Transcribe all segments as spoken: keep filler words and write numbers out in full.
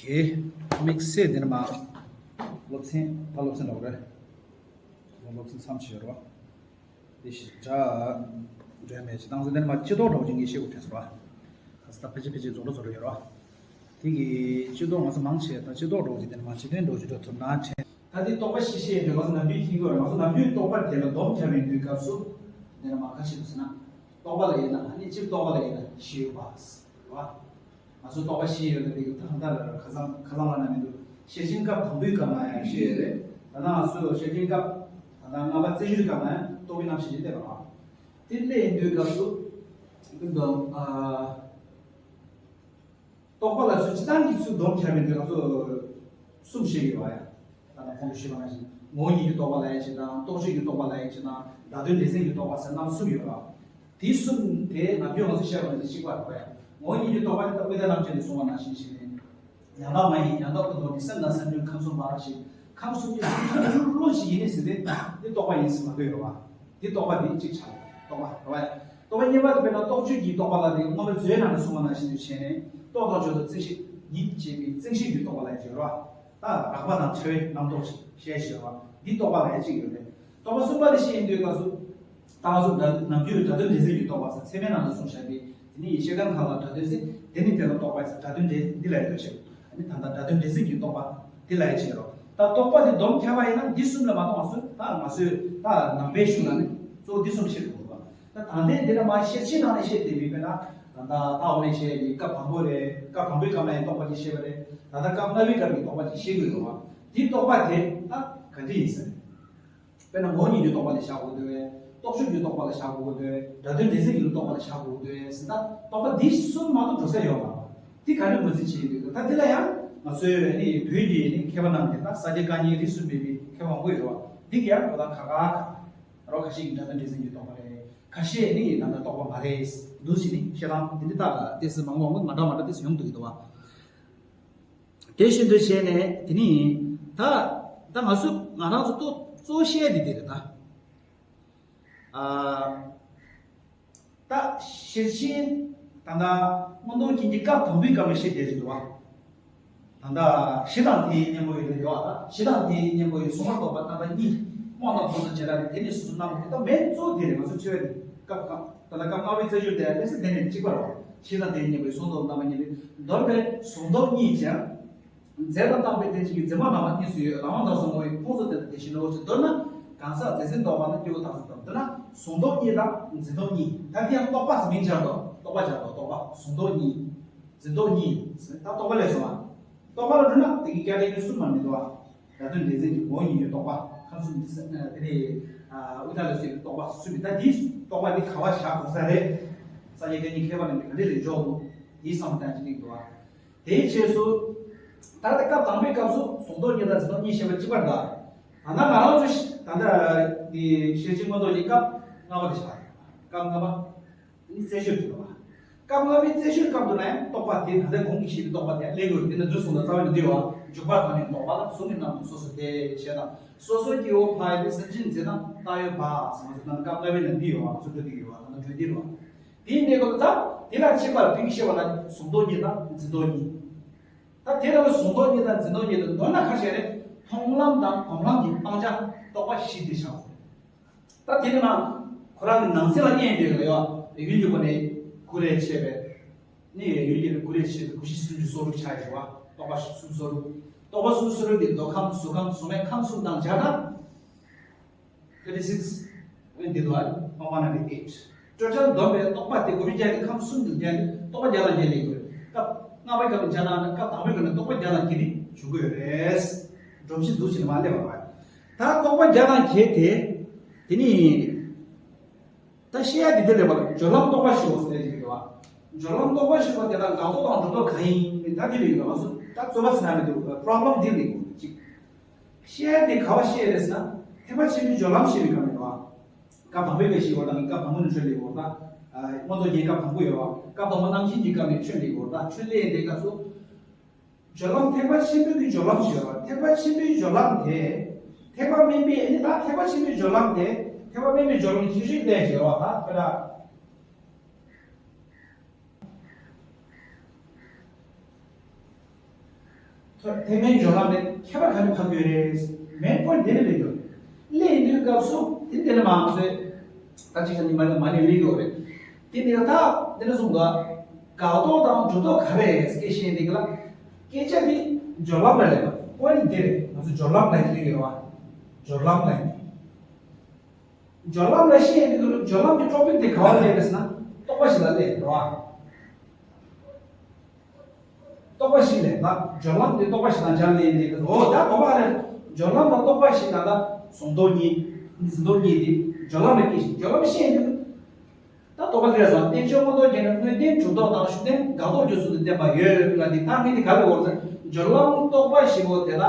གི་དམིགས་བསལ་འདི་ནི་མ་སློབ་ཚན་ད་སློབ་ཚན་ལོག་རེད། སློབ་ཚན་མཚམས་ཆད་རོ། དེ་ཞིག་འདྲ་འདྲ་མེད་ཅི་དང་སོ་འདི་ནི་མ་སྤྱི་ལྡོག་འགྲོ་ཅིང་ངེས་ཤེས་དགོས་ཐེ་སོ་ར། ད་ས་ད་ཕ་ཅི་ཕ་ཅི་རྫོགས་རོ་རྫོགས་རོ་ཡོད་རོ། དེ་གི་སྤྱི་ལྡོག་ང་ཚོ་མང་ཆེ་ད་སྤྱི་ལྡོག་འགྲོ་ཅིག་འདི་ནི་མ་སྤྱི་དོན་འགྲོ་ཅིག་འགྲོ་ཐུབ་ན་དྲན། ད་དེ་རྟོག་པ་ཤེས་ཤེས་འདྲ་བ་ཟེར་ན་བུའི་ཁྱིང་གོ་ར་ང་ཚོ་ནམ་རྒྱུན་རྟོག་པ་དེ་ལ་སྡོམ་རྒྱབ་པའི་དུས་སྐབས་སུ་འདི་ནི་མ་ཁ་ཤས་དུ་ཟེར་ན། རྟོག་པ་ལ་ཡིན་ན་ཨ་ནི་སྤྱིར་རྟོག་པ་ལ་ཡིན་ན་ཤེས་ཡོད་པ་རེད་བ། ང་ཚོ་རྟོག་པ་ཤེས་ཡོད་ན་དེ་གི་ཐང་ལྟར་ཁ་སང་ཁ་སང་ལ་ན་མི་འདུག་ཤེར་ཕྱིན་སྐབས་དང་པོའི་སྐབས་ན་ཡང་ཤེས་ཡོད་རེད། ད་ནང་ང་ཚོས་ཤེར་ཕྱིན་སྐབས་ད་ལྟ་ལྔ་པ་རྩེ་ཤོད་སྐབས་ན་ཡང་རྟོག་པའི་རྣམ་ཤེས་ཅིག་བསྟན་པ་རེད། དེ་སླེབས་ཡིན་དུས་སྐབས་སུ་ཀུན་ཏུ་ཨ། རྟོག་པ་ལ་ཚུལ་སྤྱི་བཏང་གི་ཚུལ་སྡོམ་ཁྱབ་པའི་འདོད་ལ་ཚུལ་གསུམ་བཤད་ཡོད་པ་ཡ། ད་ལྟ་གོང་དུ་ཞུས་པ་ནང་བཞིན་ངོ་བོ་ཉིད་ཀྱི་རྟོག་པ་ལ་ཡ་ཅིག་དང་རྟོག་དཔྱོད་ཀྱི་རྟོག་པ་ལ་ཡ་ཅིག་དང་སྒྲ་དོན་འདྲེས་འཛིན་གྱི་རྟོག་པ་ཟེར་རྣམ་གསུམ་ཡོད་པ། དེ་གསུམ་དེ་ནམ་རྒྱུན་ང་ཚོས་བཤད་པ་ནང་བཞིན་གཅིག་པ་རེད་པ་ཡ། ངོ་བོ་ཉིད་ཀྱི་རྟོག་པ་དེ་ལྟ་བུའི་རྣམ་བཅད་ནས་གསུངས་པ་ནང་བཞིན་ཞིག་ནས། ཡང་དག་མ་ཡིན་ཡང་དག་ཏུ་རྟོགས་ནས་སེམས་དང་སེམས་བྱུང་ཁམས་གསུམ་པ་ཞེས་ཁམས་གསུམ་གྱི་སེམས་བྱུང་བློ་ཞིག་ཡིན་ནི་ཟིན་ཏེ་འདི་རྟོག་པ་ཡིན་ཟེར་མ་དགོས་རེད་བ། འདི་རྟོག་པ་འདི་གཅིག་ཆགས་རྟོག་པ་རེད་བ། རྟོག་པ་གཉིས་པ་དེ་དཔེར་ན་རྟོག་དཔྱོད་ཀྱི་རྟོག་པ་ལ་དེ་སྔོན་མ་མཛོད་ནང་ནས་གསུངས་པ་ནང་བཞིན་དུ་བྱས་ནས་རྟོག་དང་བརྗོད་དང་རྩིས་ཤིག་ཉིད་ཅེས་པའི་རྩིས་ཤིག་གི་རྟོག་པ་ལ་བརྗོད་རེད་བ། ད་རགས་པ་དང་ཕྲ་བའི་རྣམ་རྟོག་ཅིག་བཤད་བཞིན་པ་འདི་རྟོག་པ་ལ་གཅིག་ཡོད་རེད། རྟོག་པ་གསུམ་པ་དེ་ཤེས་ཡིན་དུས་སྐབས་སུ། ད་ང་ཚོ་ད་ནམ་རྒྱུན་སྒྲ་དོན་འདྲེས་འཛིན་གྱི་རྟོག་པ་ཟེར་ཚད་མའི་ནང་དུ་གསུངས་བཞག་པའི་དེ་ནི་ཤེས་ཁམས་ཁམས་ལ་སྒྲ་དོན་ཟེར་དེ་ནི་དེ་ལ་རྟོག་པ་ཟེར་སྒྲ་དོན་འདྲེས་འདི་ལ་ཡོད་ཅེས། ཨ་ནི་ད་ལྟ་སྒྲ་དོན་འདྲེས་འཛིན་གྱི་རྟོག་པ་འདི་ལ་ཡོད་ཅེས་རོ། ད་རྟོག་པ་དེ་སྡོམ་ཁྱབ་པ་ཡིན་ན་འདི་གསུམ་ལ་མ་གཏོགས་ང་ཚོས་ད་ང་ཚོས་ད་ནང་པའི་གཞུང་ལ་ནི་གཙོ་བོ་འདི་གསུམ་ཤེས་དགོས་པ། ད་ད་ལྟའི་འདི་ལ་མ་ཤེར་ཕྱིན་ནང་ནས་བཤད་དེ་མིན་པས་ན་ད་ལྟ་ད་འོ་ནས་བཤད་ཡི་སྐབས་དང་པོ་རེད། སྐབས་དང་པོའི་སྐབས་ན་ཡང་རྟོག་པ་ཅིག་ཤེས་པ་རེད། ད་ལྟ་སྐབས་ལྔ་པའི་སྐབས་ཀྱི་རྟོག་པ་ཅིག་ཤེས་དགོས་རེད་བ། འདི་རྟོག་པ་དེ་ད་ག་འདྲ་ཡིན་ཟེར། དཔེར་ན་ངོ་བོ་ཉིད་ཀྱི་རྟོག་པ་ལ་བཞག་དགོས་འདུག་བས། རྟོག་དཔྱོད་ཀྱི་རྟོག་པ་ལ་བཞག་དགོས་འདུག་བས། སྒྲ་དོན་འདྲེས་འཛིན་གྱི་རྟོག་པ་ལ་བཞག་དགོས་འདུག་བས་ཟེར་ན་རྟོག་པ་འདི་གསུམ་མ་གཏོགས་འགྲོ་ས་ཡོད་མ་རེད། འདི་ག་ནས་ངོས་འཛིན་བྱེད་ཀྱི་འདུག་ད་འདི་ལ་ཡང་ང་ཚོའི་ནི་བོད་ཀྱི་ནི་མཁས་པ་རྣམས་ཀྱིས་ད་ས་སྐྱ་བཀའ་རྙིང་རིས་སུ་མེད་པའི་མཁས་པ་མང་པོ་ཡོད་རེད་བ། འདི་ག་ཡང་ཁོ་ད་ག་ག་ག་རོ། ཁ་ཤས་ཀྱིས་སྒྲ་དོན་འདྲེས་འཛིན་གྱི་རྟོག་པ་རེད། ཁ་ཤས་ནི་ད་ལྟ་རྟོག་པ་མ་རེད་འདུག་ཟེར་ནི་བཤད་སྟངས་འདི་འདྲ་ད་ཏོག་ཙམ་མང་པོ་མང་པོ་མ་འདྲ་མ་འདྲ་ཏོག་ཙམ་ཡོང་གི་འདུག་གི་འདུག་བ། དེ་བཞིན་དུ་བྱས་ནས་དེ་ནི་ད་ད་ང་ཚོ་ང་རང་ཚོ་ཏོ་གཙོ་བཤད་དེ་དེ་རེད་ད། ཨ་ད་ཤེར་ཕྱིན་ད་ལྟ་མངོན་རྟོགས་རྐྱེན་གྱི་སྐབས་དང་པོའི་སྐབས་ལ་བཤད་བསྡད་ཀྱི་འདུག་བ། ད་ལྟ་གཞི་དང་དེའི་གཉེན་པོ་ཡོད་ལ་ཡོད་ཨ། ད་གཞི་དང་དེའི་གཉེན་པོ་ཡོད་གཟུང་བར་འདོད་པ་རྣམ་པ་གཉིས་རྨོངས་དང་བུ་དང་བྱེ་བྲག་གི་དེ་ནི་སོ་སོ་རྣམ་པ་དེ་ད་མེད་གཙོ་བོ་དེ་རེད། ང་ཚོ་འཆོལ་བའི་སྐབས་སྐབས་ད་ལྟ་སྐབས་ལྔ་པའི་རྩ་རྒྱུད་དེ་ལས་སུ་དེ་ནས་གཅིག་པ་རེད་བ། གཞི་དང་དེའི་གཉེན་པོའི་གཟུང་འདོད་རྣམ་པ་གཉིས་ལས་འདོད་པའི་གཟུང་འདོད་གཉིས་ཀྱང་། རྫས་དང་བཏགས་པའི་རྟེན་ཅན་གྱི་རྫས་མ་རྣམ་པ་གཉིས་སུ་ཡོད། རང་དབང་དང་གཟུང་བའི་ཁོངས་སུ་དེ་དང་དེ་བཞིན་ནོ་ཞེས་མདོར་ན་གང་ཟག་རྫས་འཛིན་རྟོག་པ་ནི་སྐྱེ་བོ་དག་གསུམ་དང་མདོར་ན་གཟུང་འདོད་གཉིས་དང་འཛིན་རྟོག་གཉིས། ད་དེ་ཡང་རྟོག་པ་ཟེར་མིང་སྦྱར་ཏོ། རྟོག་པ་སྦྱར་ཏོ། རྟོག་པ་གཟུང་འདོད་གཉིས། འཛིན་རྟོག་གཉིས། ད་རྟོག་པ་ལས་སོང་བ། རྟོག་པ་ལ་འགྲོ་ན་དེ་གི་སྐད་གྲགས་ཀྱི་གསུམ་མ་མི་འདུག་བ། སྒྲ་དོན་འདྲེས་འཛིན་གྱི་ངོ་བོ་ཉིད་ཀྱི་རྟོག་པ་ཁམས་གསུམ་འདི་ས་དེ་ནས་དབུས་མཐའ་ལ་སོགས་པའི་རྟོག་པ་གསུམ་ཡིན། ད་འདིའི་རྟོག་པ་འདི་ག་བ་བཞག་དགོས་ས་རེད། ས་སྐྱའི་སྐད་གཉིས་མཁས་པ་རྣམས་ཀྱིས་ག་འདྲ་རེ་འཇོག་འདུག་དེའི་བསམ་བློ་བཏང་ཅིག་འདུག་བ། དེའི་རྗེས་སུ། ད་ལྟ་སྐབས་དང་པོའི་སྐབས་སུ་གཟུང་འདོད་གཉིས་དང་འཛིན་རྟོག་གཉིས་བཤད་པ་གཅིག་པ་འདྲ། ད་ལྟ་ང་རང་ཚོ་ཞི་ད་ལྟ་འདི་ཤེར་ཕྱིན་མངོན་རྟོགས་ཀྱི་སྐབས་ལྔ་པ་དེ་ཆགས་རེད། སྐབས་ལྔ་པ། ནི་རྩད་གཅོད་དུ་འགྲོ་བ། སྐབས་ལྔ་པའི་རྩད་གཅོད་སྐབས་དུ་ན་ཡང་རྟོག་པ་དེ་ད་ལྟ་གོང་གི་ཤེས་པའི་རྟོག་པ་དེ་ལས་དགོས་དེ་ནི་འདུ་གསུམ་དང་རྩ་བ་ནས་འདུས་པ། འཇུག་པ་དང་ནི་རྟོག་པ་ལ་གཟུང་གི་རྣམ་གྲངས་སོ་སོ་སྟེ་ཞེས་དང་སོ་སོ་སྐྱེ་བོ་ཕ་ཡི་སེམས་ཅན་འཛིན་རྣམ་བཏགས་ཡོད་པ་ཟེར་བ་ཚོ་ད་ནི་སྐབས་ལྔ་པའི་ནང་འདུས་ཡོད་པ་ང་ཚོ་འགྲོ་དུས་ཡོད་པ་ད་ནི་འགྲོ་དུས་རེད་བ། དེའི་གནས་སྐབས་ད་དེ་ལ་ཕྱིན་པར་ཕིང་ཤེས་པ་ལ་གཟུང་རྟོག་གཉིས་དང་འཛིན་རྟོག་གཉིས། ད་དེ་ལ་གཟུང་རྟོག་གཉིས་དང་འཛིན་རྟོག་གཉིས་དང་མདོར་ན་ཁ་ཤས་རེད། མཐོང་ལམ་དང་སྒོམ་ལམ་གྱི་སྤང་བྱ་རྟོག་པ་བཞི་དེ་བྱའོ། ད་དེ་ནི་མ་ཁོ་རང་གི་ནང་གསེས་ལ་གཉེན་ཡོད་ལ་ཡོད་ཡུལ་གྱི་སྒོ་ནས་དགུ་རེ་ཕྱེ་བས། ནི་ཡུལ་གྱི་དགུ་རེ་ཕྱེ་བས་དགུ་བཞི་སུམ་ཅུ་སོ་དྲུག་ཆགས་ཡོད་པ། རྟོག་པ་སུམ་སོ་དྲུག་རྟོག་པ་སུམ་སོ་དྲུག་དེ་འདོད་ཁམས་གཟུགས་ཁམས་གཟུགས་མེད་ཁམས་གསུམ་དང་སྦྱར་ན། Twenty six འདི་དུ་ཨ་ནི་one ninety eight སྤྲོས་བྲལ་སྡོམ་པའི་རྟོག་པ་དེ་དགུ་བཅུ་གྱ་གི་ཁམས་གསུམ་དུ་བརྒྱད་རྟོག་པ་བརྒྱ་དང་བརྒྱད་ལས་དགོས། སྐབས་ལྔ་པའི་སྐབས་ལ་སྦྱར་ན་སྐབས་དང་པོའི་སྐབས་ནས་རྟོག་པ་བརྒྱ་དང་བརྒྱད་དེ་འཇུག་དགོས་རེད། སྒྲོམ་གཞི་འདུག་ཅེས་མ་སླེབས་པ་རེད། ད་རྟོག་པ་བརྒྱ་དང་བརྒྱད་དེ། དེ་ནི། ད་བཤད་ཡ་དེ་འདི་ལས་པ་ལ་སྦྱོར་ལམ་རྟོག་པ་ཞུ་བ་ཟེར་གྱི་ཡོད་པ། སྦྱོར་ལམ་རྟོག་པ་ཞུ་བ་དེ་དག་འགག་རྟོག་དང་སྒྲོ་འདོགས་གང་ཡིན་མིན་ད་དེ་ལས་ཡོད་པ་སོ་ད་རྩོད་པ་ཟེར་ན་མི་འདུག problem འདི་ལས་ཡོད་ཅིག་བཤད་ཡ་དེ་ག་བ་བཤད་རེད་ཟེར་ན་ཐེག་པ་ཆེན་པོའི་སྦྱོར་ལམ་བཤད་པའི་སྐབས་ཡིན་པ། སྐབས་དང་པོའི་སྐབས་ཤིག་ཡོད་དང་སྐབས་དང་པོ་ནས་འཕྲོས་ལས་ཡོད་ད། མངོན་རྟོགས་རྒྱན་སྐབས་དང་པོ་ཡོད་པ་སྐབས་དང་པོ་རྣམ་མཁྱེན་གྱི་སྐབས་ནས་འཕྲོས་ལས་ཡོད་ད་འཕྲོས་ལས་ཡིན་དེ་སྐབས་སུ། སྦྱོར་ལམ་ཐེག་པ་ཆེན་པོའི་གི་སྦྱོར་ལམ་ཞེས་པ་ཐེག་པ་ཆེན་པོའི་སྦྱོར་ལམ་དེ། ཐེག་པ་དམན་པའི་ཨ་ནི་ད་ཐེག་པ་ཆེན་པོའི་སྦྱོར་ལམ་དེ་ཐེག་པ་དམན་པའི་སྦྱོར་ལམ་ཁྱད་ཆོས་ལས་ཞེས་པ་ད་དཔེར་ན། ཐེག་དམན་སྦྱོར་ལམ་ལས་ཁྱད་པར་ག་རེ་འཕགས་ཡོད་རེད། མེན་པོ་འདི་ནས་སླེབས་ཡོད་རེད། སླེབས་ཡིན་དུས་སྐབས་སུ་དེ་འདི་ནས་མ་ཚོས་ད་ཅིག་ཤ་ནི་མ་ནི་མ་ནི་སླེབས་ཡོད་རེད། དེ་ནས་ད་འདི་ནས་གསུངས་པ། འགག་ལྡོག་དང་སྒྲུབ་ལྡོག་ག་རེ་སྐད་ཤེས་འདི་ག་ལ། སྐད་ཆ་འདི་སྦྱོར་ལམ་ལ་ལས་པ་ཁོ་ནི་འདི་རེད། ང་ཚོ་སྦྱོར་ལམ་ལ་ཡིན་གྱི་ཡོད་བ། སྦྱོར་ལམ་ལ་ཡིན། སྦྱོར་ལམ་ལ་ཤེས་ཡོན་དེ་ཚོ་སྦྱོར་ལམ་གྱི་ཊོ་པིག་དེ་ག་བ་སླེབས་རེད་ཟེར་ན། རྟོག་པ་ཞིག་ལ་སླེབས་རེད་བ། རྟོག་པ་ཞིག་ལས་ད་སྦྱོར་ལམ་དེ་རྟོག་པ་ཞིག་དང་སྦྱར་ནས་འདི་གི་འོ་ད་དོ་བ་རེད། སྦྱོར་ལམ་དང་རྟོག་པ་ཞིག་དང་ད་གཟུང་རྟོག་གཉིས། འཛིན་རྟོག་གཉིས་དེ་སྦྱོར་ལམ་ལ་སྐྱེས་ཤིང་སྦྱོར་ལམ་ཤེས་ཡོན་དེ། ད་རྟོག་པ་ལས་སོང་བསྟན་བཅོས་མངོན་རྟོགས་རྒྱན་ནི་དངོས་བསྟན་སྒྲུབ་ལྡོག་དང་ཤུགས་བསྟན་འགག་ལྡོག་རྗེས་སུ་བསྟན་པ་ཡོད་ལ་འདི་ད་མི་དེ་ག་རེ་འོར་ཟེར། སྦྱོར་ལམ་རྟོག་པ་བཞི་པོ་དེ་ལ་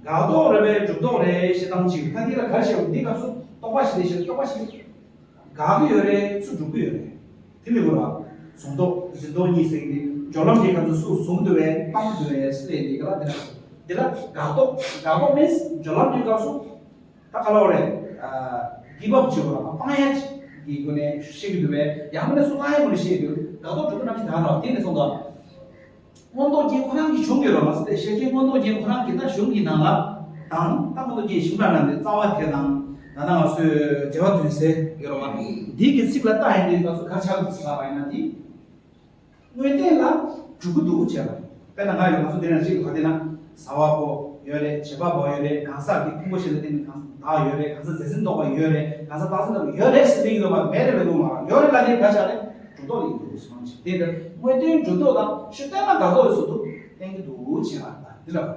འགག་ལྡོག་རེད་པས་སྒྲུབ་ལྡོག་རེད་ཞེས་དང་གཅིག་ད་འདི་ལ་ག་རེ་བཤད་འདི་སྐབས་སུ་རྟོག་པ་བཞི་ལས་བཤད་རྟོག་པ་བཞི། དགག་གི་ཡོད་རེད་ཚུར་སྒྲུབ་ཀྱི་ཡོད་རེད། དེ་མི་དགོས་ར། གཟུང་རྟོག་འཛིན་རྟོག་གཉིས་ཟེར་གྱི་འདི་སྦྱོར་ལམ་གྱི་སྐབས་སུ་སུ་གཟུང་འདུ་བས་སྤང་འདུ་བས་སླད་འདི་ག་ལ་འདི་ལ་འདི་ལ་དགག་རྟོག་དགག་རྟོག་མིན་སྦྱོར་ལམ་གྱི་སྐབས་སུ། ད་ག་ལ་བ་རེད། གིབ་ཨབ་བྱེད་དགོས་ར་སྤང་ཡ་གི་སྒོ་ནས་ཤེས་ཀྱི་འདུ་བས་ཡང་མིན་ན་སུ་སྤང་ཡ་སྒོ་ནས་ཤེས་ཀྱི་འདུ་དགག་རྟོག་སྒྲུབ་པ་རྣམ་བཞི་དག་ར་དེ་ནས་སོང་ཙང་། མངོན་རྟོགས་རྒྱན་ཁོ་རང་གི་གཞུང་ཡོད་ར་མ་ཟད་ཤེར་ཕྱིན་མངོན་རྟོགས་རྒྱན་ཁོ་རང་གི་ད་གཞུང་གི་ནང་ལ་དང་ད་མངོན་རྟོགས་རྒྱན་གཞུང་ག་ནང་ནས་རྩ་བ་དེ་དང་ད་ལྟ་ང་ཚོའི་འགྲེལ་པ་དོན་གསལ་ཡོད་ར་བ། འདི་གི་ཚིག་ལ་ལྟ་ཡིན་དུས་ང་ཚོ་ག་ཆགས་འདུག་ཟེར་བ་ཡིན་ན་འདི་དངོས་བསྟན་ལ་འགྲོ་གི་འདུག་བྱས་པ་རེད། དཔེར་ན་ང་ཡོད་ང་ཚོ་འདི་ནང་ཅིག་ག་དེ་ན་ཟ་བ་པོ་ཡོད་རེད། བྱེད་པ་པོ་ཡོད་རེད། གང་ཟག་གི་ཕུང་པོ་ཞིག་ལ་བརྟེན་ནས་གང་ཟག་བདག་ཡོད་རེད། གང་ཟག་རྫས་སེམས་རྟོག་པ་ཡོད་རེད། གང་ཟག་རྟག་གསལ་རྣམ་ཡོད་རེད་ཟེར་འདི་གི་འདུག་མ་མེད་རེད་ལ་འདི་ག་ཆགས་རེད། གྲུབ་ཐོབ་ལ་ཡིན་འདུག་ཟེར་མ་ཞིག་དེ་ལྟར་དངོས་བསྟན་གྲུབ་ཐོབ་དང་ཤུགས་བསྟན་ལ་དགག་ཐོབ་ཡོད་སུ་འདུག་བསྟན་གྱི་འདུག་བྱས་པ་དང་འདི་ལ།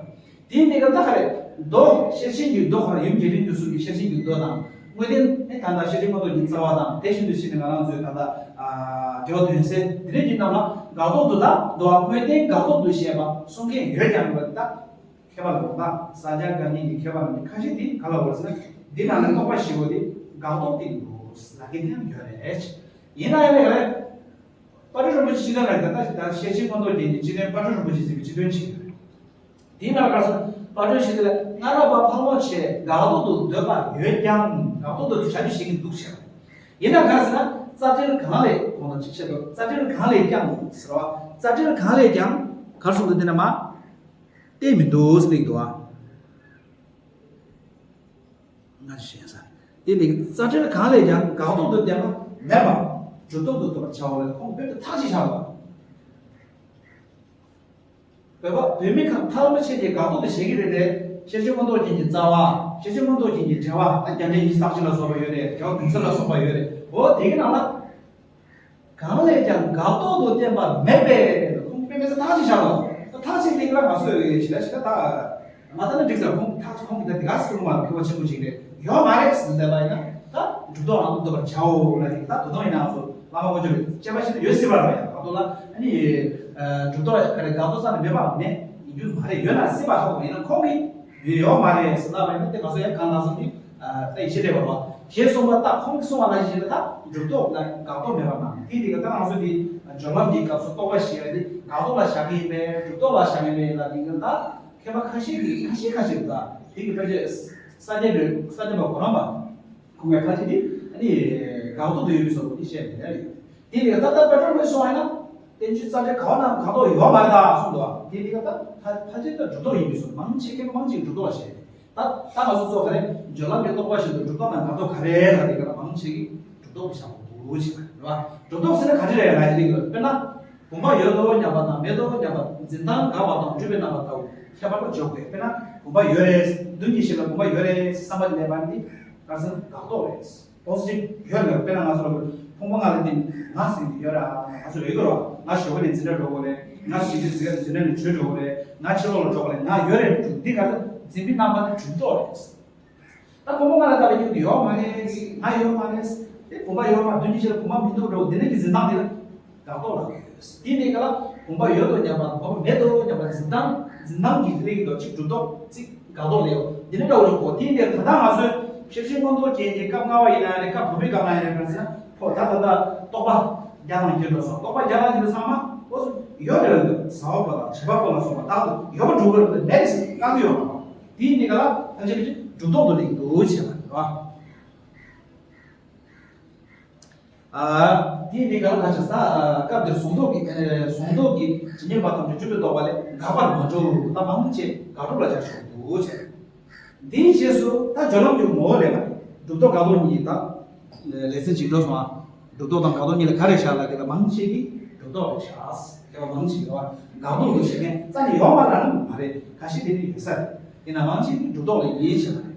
དེའི་གནས་སྐབས་ད་ག་རེ། མདོ་ཤེར་ཕྱིན་གྱི་མདོ་ཁོ་ར་ཡུམ་རྒྱས་འབྲིང་བསྡུས་གསུམ་གྱི་ཤེར་ཕྱིན་གྱི་མདོ་དང་། དངོས་བསྟན་ནི་ད་ལྟ་ཤེར་ཕྱིན་མངོན་རྟོགས་ཀྱི་རྩ་བ་དང་དེ་བཞིན་དུ་ཕྱིན་ནས་ང་རང་ཚོའི་ད་ལྟ་འགྲེལ་པ་དོན་གསལ་དེ་རིགས་ཀྱི་རྣམས་ལ་དགག་ཐོབ་ཏུ་ལ་མདོ་བ་དངོས་བསྟན་དགག་ཐོབ་ཏུ་བཤད་པ་གསུང་མཁན་ཡོད་ཀྱང་མི་འདུག་ད། མཁས་པ་ལ་དགོངས་དག་ས་སྐྱ་བཀའ་རྙིང་གི་མཁས་པ་རྣམས་ཀྱི་ཁ་ཤས་དེ་ག་ལ་འོར་ཟེར་ན། འདི་ནང་ནས་རྟོག་པ་བཞི་པོ་དེ་དགག་རྟོག་སྟེ་འདུག་ལབ་མཁན་ཡང་ཡོད་རེད། ཡིན་ན་ཡང་ལས་ཀ་རེད། དཔལ་སྤྲུལ་རིན་པོ་ཆེ་སྤྱི་དོན་ལ་ད་ལྟ་ཤེར་ཕྱིན་མངོན་རྟོགས་རྒྱན་གྱི་སྤྱི་དོན་དཔལ་སྤྲུལ་རིན་པོ་ཆེ་ཟེར་བའི་སྤྱི་དོན་ཅིག་ཡོད་རེད། དེའི་ནང་ལ་ག་རེ་ཟེར་དཔལ་སྤྲུལ་ཞི་བདེ་ལ་སྔ་རབས་པ་ཕལ་མོ་ཆེས་དགག་རྟོག་ཏུ་འདོད་པ་ཡོད་ཀྱང་དགག་རྟོག་ཏུ་བྱ་རྒྱུ་ཞིག་གི་འདུག་ཟེར་བ། ཡིན་ན་ག་རེ་ཟེར་ན་རྩ་འགྲེལ་གང་ལས་གོང་དུ་ཅིག་བཤད་དོ་རྩ་འགྲེལ་གང་ལས་ཀྱང་ཟེར་བ་རྩ་འགྲེལ་གང་ལས་ཀྱང་ག་རེ་གསུངས་འདུག་དེ་ན་མ། བསྟན་མི་འདུག་ཟེར་ལེགས་འདུག་ཨ། ང་ཞེས་ས། དེ་ནི་རྩ་འགྲེལ་གང་ལས་ཀྱང་དགག་རྟོག་ཏུ་བསྟན་པ་མེད་པ། སྒྲུབ་རྟོག་ཏུ་འདོད་པར་བྱའོ་ལས་ཁོང་བོད་དུ་ཐག་ཅིག་བཞག་པ། བོད་པ་བོད་མི་ཁམས་ཐལ་མོ་ཆེ་གི་དགག་རྟོག་ཏུ་བྱེད་ཀྱི་རེད་དེ། ཤེར་ཕྱིན་མངོན་རྟོགས་རྒྱན་གྱི་རྩ་བ། ཤེར་ཕྱིན་མངོན་རྟོགས་རྒྱན་གྱི་འགྲེལ་པ། ད་རྒྱ་འགྲེལ་ཡིག་གསར་ཆེན་ལ་སོགས་པ་ཡོད་རེད། རྒྱལ་བ་དོན་གསལ་ལ་སོགས་པ་ཡོད་རེད། འོ་དེ་གི་ནང་ལ། གང་ལས་ཀྱང་དགག་རྟོག་ཏུ་བསྟན་པ་མེད་པས་ཁོང་དཔེ་མི་སྲིད་ཐག་ཅིག་བཞག་ལ། ཐག་ཅིག་སྟེང་ལ་ང་ཚོས་ཞི་ལ་ཞི་ལ་ད། མ་ཐག་ན་འགྲིག་ཟེར་ཁོང་ཐག་ཅིག་ཁོང་གིས་ད་དེ་ག་སྲིད་མ་མཁས་པ་ཆེན་པོ་ཅིག་རེད། ཡོད་མ་རེད་ཟེར་བསྡད་པ་ཡིན་ན་ད་སྒྲུབ་རྟོག་རང་དུ་འདོད་པར་བྱའོ་ལ་དེ་ད་དོ་དོན་ཡིན་ན་ང་ཚོ་བླ་མ་དཀོན་མཆོག་གི་དཔྱད་པ་ཞིག་ན་ཡོད་སྲིད་པ་རེད། དགག་རྟོག་ལ་ཨ་ནི་སྒྲུབ་རྟོག་ག་རེ་དགག་རྟོག་རྩ་ནས་མེད་པ་མེད་ཡིན་རྒྱུ་མ་རེད། ཡོད་ན་སྲིད་པ་ཧ་གོ་ཡིན་ན་ཁོང་གིས་ཡོད་ཡོད་མ་རེད་ཟེར་ལབ་པ་ཡིན་ན་དེ་ང་ཚོ་ཡང་གང་ལ་སོང་གི་ད་ཡིད་ཆེས་སླེབས་པ་རེད་བ། ཞེས་གསུངས་པ་ལྟར་ཁོང་གིས་གསུངས་པ་ནང་བཞིན་ད་སྒྲུབ་རྟོག་ལ་དགག་རྟོག་མེད་པ་ནང་དེ་དེ་ག་ད་ང་ཚོ་འདི་སྦྱོར་ལམ་འདིའི་སྐབས་སུ་རྟོག་པ་ཞེས་པ་འདི་དགག་རྟོག་ལ་བཞག་གི་ཡིན་པས་སྒྲུབ་རྟོག་ལ་བཞག་གི་ཡིན་པས་ལ་འདི་ག་ད་མཁས་པ་ཁ་ཤས་ཀྱིས་ཁ་ཤས་ཁ་ཤས་ད་དེ་གི་ཕལ་ཆེར་ས་སྐྱ་པའི་ས་སྐྱ་པ་གོ་རམ་པ་ཁོང་གི་ཁ་ཤས་འདི་ཨ་ནི་དགག་རྟོག་ཏུ་ཡོད་པའི་བཟོ་འདི་བཤད་ནས་རེད། དེ་ནས་ད་ལྟ་པེ་ཏྲོ་ལོས་གསུངས་པ་ཡིན་ན། བསྟན་བཅོས་རྩ་འགྲེལ་ག་བ་ན་དགག་རྟོག་ཡོད་མ་རེད་ད་གསུངས་འདུག་དེ་ནི་ད་ཕལ་ཕལ་ཆེར་ད་སྒྲུབ་རྟོག་ཡིན་པའི་བཟོ་མང་ཆེ་མཁན་མང་ཆེ་སྒྲུབ་རྟོག་བཤད། ད་ད་ང་ཚོ་ཚོ་ག་རེ་སྦྱོར་ལམ་གྱི་རྟོག་པ་བཞིན་དུ་སྒྲུབ་རྟོག་དང་དགག་རྟོག་ག་རེ་ལ་དེ་ག་ལ་མང་ཆེ་གིས་སྒྲུབ་རྟོག་གི་བྱ་བ་འདུག་ཅེས་པ་རེད་བ། སྒྲུབ་རྟོག་ཟེར་ན་ག་རེ་རེད་ལ་ཡིན་གྱི་ཡོད་དཔེར་ན། བུམ་པ་ཡོད་དོ་སྙམ་པ་དང་མེད་དོ་སྙམ་པ་འཛིན་སྟངས་དགག་པ་དང་སྒྲུབ་པའི་རྣམ་པ་ལྟ་བུ་ཁྱད་པར་དུ་འཇོག་པས་དཔེར་ན་བུམ་པ་ཡོད་རེད། དུས་ཀྱི་ཕྱིར་ལ་བུམ་པ་ཡོད་རེད་བསམ་པ་ལས་པ་འདི་ག་རེ་ཟེར་ན་དགག་རྟོག་རེད། ཏོག་ཙམ་ཡོད་ལ་དཔེར་ན་ང་ཚོ་ལ་ཕུང་པོ་ལྔ་ལ་བརྟེན་ནས་ང་ཟེར་གྱི་ཡོད་ར། ང་ཚོ་ཡོད་དོ་ར། ང་ཞོགས་པ་ནས་འཛིན་གྲྭ་འགྲོ་དགོས་རེད། ང་ཞིག་གི་འཛིན་གྲྭ་འཛིན་གྲྭ་ནས་བྲོས་འགྲོ་དགོས་རེད། ང་ཕྱི་ལོགས་ལ་འགྲོ་དགོས་རེད། ང་ཡོད་རེད་འདུག་འདི་ག་ཚོད་འཛིན་པའི་རྣམ་པ་དེ་གྲུབ་རྟོག་རེད། ད་ཕུང་པོ་ལྔ་ལ་ལྟ་བའི་རྒྱུ་དེ་ཡོད་མ་རེད། ང་ཡོད་མ་རེད། དེ་བུམ་པ་ཡོད་མ་རེད། དུས་ཀྱི་ཕྱིར་བུམ་པ་མི་འདུག་འགྲོ་འདི་འདྲ་གི་འཛིན་སྟངས་དེ་ལ་དགག་རྟོག་ལ་ཡོད། དེ་ནས་ག་ལ་བུམ་པ་ཡོད་དོ་སྙམ་པ་བུམ་པ་མེད་དོ་སྙམ་པ་འཛིན་སྟངས་འཛིན་སྟངས་ཀྱི་རིགས་དོ་གཅིག་གྲུབ་རྟོག་གཅིག་དགག་རྟོག་ལ་ཡོད། འདི་ནི་འདྲ་བོ་ཡོད་གོ། དེ་ཡིན་དེ་ད་ལྟ་ང་ཚོས་ཤེར་ཕྱིན་མངོན་རྟོགས་རྒྱན་གྱི་སྐབས་ལྔ་པ་ཡིན་ན་རེད། སྐབས་བུམ་པའི་སྐབས་ལྔ་ཡིན་རེད། ག་ཟེར་ན་ཕོ་ད་ད་ལྟ་རྟོག་པ་རྒྱ་དང་འགྱུར་འགྲོ་སོང་། རྟོག་པ་རྒྱ་དང་འགྱུར་ཚང་མ་འོ་ཡོད་རེད་ལ་ཟ་བ་པོ་དང་བྱེད་པ་པོ་ལ་སོགས་པ་རྟག་ཏུ་ཡོད་པ་འགྲུབ་པར་མེད་ཟེར་བཀག་གི་ཡོད་མ་རེད། དེ་ཡིན་དེ་ག་ལ་ཐམས་ཅད་ཀྱི་གྲུབ་རྟོག་ཏུ་ལེགས་འདུག་བྱས་པ་རེད་བ། ཨ། དེ་འདི་ག་ལ་ཆ་ས་སྐབས་འདིར་གཟུང་རྟོག་གི་གཟུང་རྟོག་གི་ཇི་སྙེད་པ་ཐམས་ཅད་བཅོམ་པའི་རྟོགས་པ་ལས་འགག་པར་མ་འགྲོ། ད་མང་ཆེ་དགག་སྒྲུབ་ལ་སྦྱར་ཆོག་འདུག་ཟེར། འདིའི་རྗེས་སུ་ད་སྦྱོར་ལམ་གྱི་ངོ་བོ་ལས་ཀ་གྲུབ་རྟོག་དགག་རྟོག་གཉིས་ད་ལེ་ཚན་གཅིག་འགྲོ་སོང་ཨ། གྲུབ་རྟོག་དང་དགག་རྟོག་གཉིས་ལ་ག་རེ་བཞག་ལ་དེ་ལ་མང་ཆེ་གིས་གྲུབ་རྟོག་རེ་བཞག་མཁས་པ་མང་ཆེ་གིས་རེད་བ། དགག་རྟོག་ཏུ་བྱེད་མཁན་རྩ་ནས་ཡོད་མ་རེད་ན་མ་རེད། ཁ་ཤས་དེ་ནི་ཡོད་ས་རེད། དེ་ན་མང་ཆེ་གིས་གྲུབ་རྟོག་ལ་ཡིད་ཆེས་པ་རེད།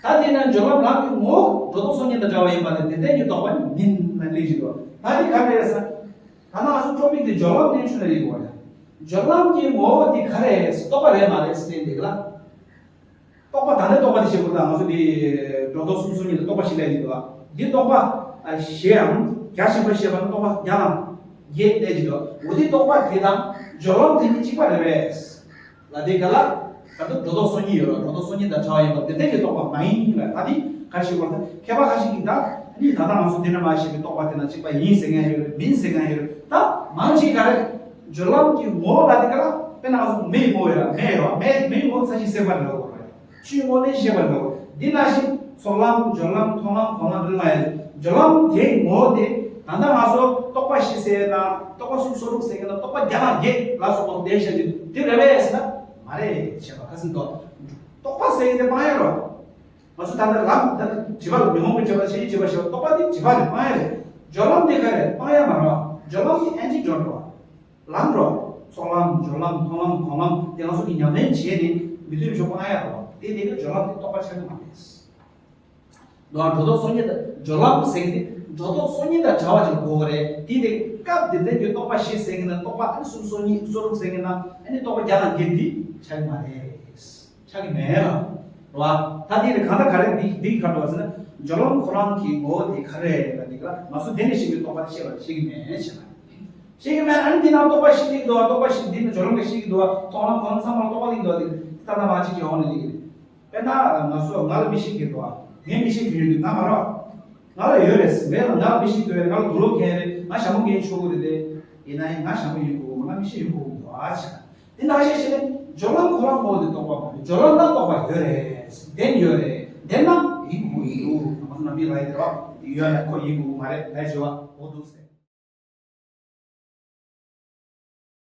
ད་དེས་ན་སྦྱོར་ལམ་ལམ་གྱི་ངོ་བོ་སྒྲོ་འདོགས་སོ་གཉིས་དང་བྲལ་བ་ཡིན་པ་ལས་བདེན་བདེན་གྱི་རྟོགས་པ་ནི་མིན་ལ་སླེབས་ཀྱི་འདུག་ད་དེ་ག་རེ་རེད་ཟེར། ད་ནང་སུ་ཊོ་པིག་དེ་སྦྱོར་ལམ་གནས་ཆུང་ལ་ཡིན་དགོས་རེད། སྦྱོར་ལམ་གྱི་ངོ་བོ་དེ་ག་རེ་རེད་ཟེར་རྟོགས་པ་རེད་མ་རེད་ཟེར་ནས་འདུག་ལ། རྟོགས་པ་ད་ནི་རྟོགས་པ་དེ་བཤད་དགོས་ད་ང་ཚོ་དེ་སྒྲོ་འདོགས་གསུམ་སོ་གཉིས་ལ་རྟོགས་པ་ཞིག་ལས་ཀྱི་འདུག་འདི་རྟོགས་པ་ཞེའམ་རྒྱ་ཆེན་པོ་ཞེས་པ་ནི་རྟོགས་པ་བརྒྱ་དང་བརྒྱད་ལས་ཀྱི་འདུག་འོ་དེ་རྟོགས་པ་དེ་དང་སྦྱོར་ལམ་དེ་གཉིས་གཅིག་པ་རེད་པས། ལ་དེ་ག་ལ། ད་དུང་སྒྲོ་འདོགས་སོ་གཉིས་ཡོད་ལ་སྒྲོ་འདོགས་སོ་གཉིས་དང་བྲལ་བ་ཡིན་པ་དེ་འདྲ་གི་རྟོགས་པ་མ་ཡིན་ལ་ད་དེ་ག་ཞིག་བར་ད་མཁས་པ་ཁ་ཤས་ཀྱིས་ད་ནི་ད་ལྟ་ང་ཚོ་འདི་ན་མ་བཤད་པའི་རྟོགས་པ་དེ་ན་གཅིག་པ་ཡིན་ཟེར་མཁན་ཡོད་རེད་མིན་ཟེར་མཁན་ཡོད་རེད་ད་མང་ཆེ་ག་རེ། སྦྱོར་ལམ་གྱི་ངོ་བོ་ལ་དེ་ག་ལ་དཔེར་ན་ང་ཚོ་མེའི་ངོ་བོ་ཡོད་ལ་མེ་ཡོད་མེ་མེའི་ངོ་བོ་ས་གཞི་སེམས་པ་རེད་ལ་ཆུའི་ངོ་བོ་ནི་ཤེས་པ་རེད་ལ་འདི་ན་ཞིག་ཚོགས་ལམ་སྦྱོར་ལམ་མཐོང་ལམ་གོང་ལམ་འདི་ལ་ཡང་སྦྱོར་ལམ་དེའི་ངོ་བོ་དེ་ད་ལྟ་ང་ཚོ་རྟོག་པ་བཞི་ཟེར་ན་རྟོག་པ་གསུམ་སོ་དྲུག་ཟེར་མཁན་ན་རྟོག་པ་བརྒྱ་དང་བརྒྱད་ལ་སོགས་པ་བསྟན་བཞག་རྒྱུ་དེ་རེད་པས་ཟེར་ན་མ་རེད་བྱས་པ་ཁ་སང་འདུག་རྟོག་པ་ཟེར་མཁན་དེ་སྤང་ཡ་རོ། ང་ཚོ་ད་ལྟ་ལམ་ད་ལྟ་དྲི་བ་ལ་ཉོན་མོངས་ཀྱི་དྲི་བ་ཤེས་བྱའི་དྲི་བ་ཞེས་པ་རྟོག་པ་དེ་དྲི་བ་རེད་སྤང་ཡ་རེད། སྦྱོར་ལམ་དེ་ག་རེད་སྤང་ཡ་མ་རེད་བ། སྦྱོར་ལམ་དེ་ཨེན་ཅིག་འགྲོ་འགྲོ་བ། ལམ་རོ། ཚོགས་ལམ་སྦྱོར་ལམ་མཐོང་ལམ་གོང་ལམ་དེ་ང་ཚོ་གི་ཉམས་ལེན་བྱས་ནས་མི་མཐུན་ཕྱོགས་སྤང་ཡ་རོ། དེ་དེ་ག་སྦྱོར་ལམ་དེ་རྟོགས་པ་ཆགས་ཀྱི་མ་རེད། ལོ་སྒྲོ་འདོགས་སོ་གཉིས་དང་སྦྱོར་ལམ་ཟེར་གྱི་དེ་སྒྲོ་འདོགས་སོ་གཉིས་དང་བྲལ་བ་ཅིག་དགོས་ཀྱི་རེད། དེ་དེ་སྐབས་དེ་ལྡན་གྱི་རྟོགས་པ་བཞི་ཟེར་གྱི་ན་རྟོགས་པ་ཨ་ནི་གསུམ་སོ་གཉིས་སོ་དྲུག་ཟེར་གྱི་ན་ཨ་ནི་རྟོགས་པ་བརྒྱ་དང་བརྒྱད་འདི་ཆགས་ཀྱི་མ་རེད། ཆགས་ཀྱི་མེད་ལ། རེད་བ། ད་དེ་ནི་གང་ལྟར་ག་རེ་འདི་འདི་ག་འགྲོ་བ་ཟེར་ན་སྦྱོར་ལམ་ཁོ་རང་གི་ངོ་བོ་དེ་ག་རེ་ལ་འདི་ག་ལ་ང་ཚོ་དེ་ནས་ཤེས་པའི་རྟོགས་པ་དེ་ཤེས་པ་ཤེས་ཀྱི་མེད་ཤེས་པ། ཤེས་ཀྱི་མེད་ཨ་ནི་འདི་ན་རྟོགས་པ་ཤེས་ཀྱི་འདུག་བ་རྟོགས་པ་ཤེས་འདི་ནི་སྦྱོར་ལམ་ག་ཤེས་ཀྱི་འདུག་བ་མཐོང་ལམ་གོང་ལམ་ཚང་མ་ལ་རྟོགས་པ་ལེན་འདུག་བ་དེ་ལྟ་ན་མ་ཅིག་གི་འོང་ནས་འདི་གི་རེད། དཔེར་ན་ང་ཚོ་ང་ལ་མིག་ཤེས་ཀྱི་འདུག་བ་ངའི་མིག་ཤེས་ཀྱི་ཡོད་འདུག་ང་མ་རེད་བ། ང་ལ་ཡོད་རེད། མེད་ལ་ང་ལ་མིག་ཤེས་ཀྱི་ཡོད་རེད། ང་ལ་དུག་ལོག་གྱོན་རེད། ང་ཞྭ་མོ་གྱོན་ཆོག་གི་རེད་དེ། ཡིན་ན་ཡང་ང་ཞྭ་མོ་གྱོན་དགོས་མ་ང་མིག་ཤེས་གྱོན་དགོས་མ་ཆ། དེ་ནང་བཞིན་བྱས་ནས་སྦྱོར་ལམ་ཁོ་རང་ངོ་བོ་དེ་རྟོགས་པ་མ་རེད། སྦྱོར་ལམ་ལ་རྟོགས་པ་ཡོད་རེད། བདེན་ཡོད་རེད། བདེན་ན་ཡིན་དགོས་ཀྱི་འདུག་ང་ཚོ་ནམ་རྒྱུན་ལ་ཡི་དེ་ར་ཡོད་ན་ཁོ་ཡིན་དགོས་མ་རེད་ལས་བྱེད་པ་འོ་འདུག་ཟེར།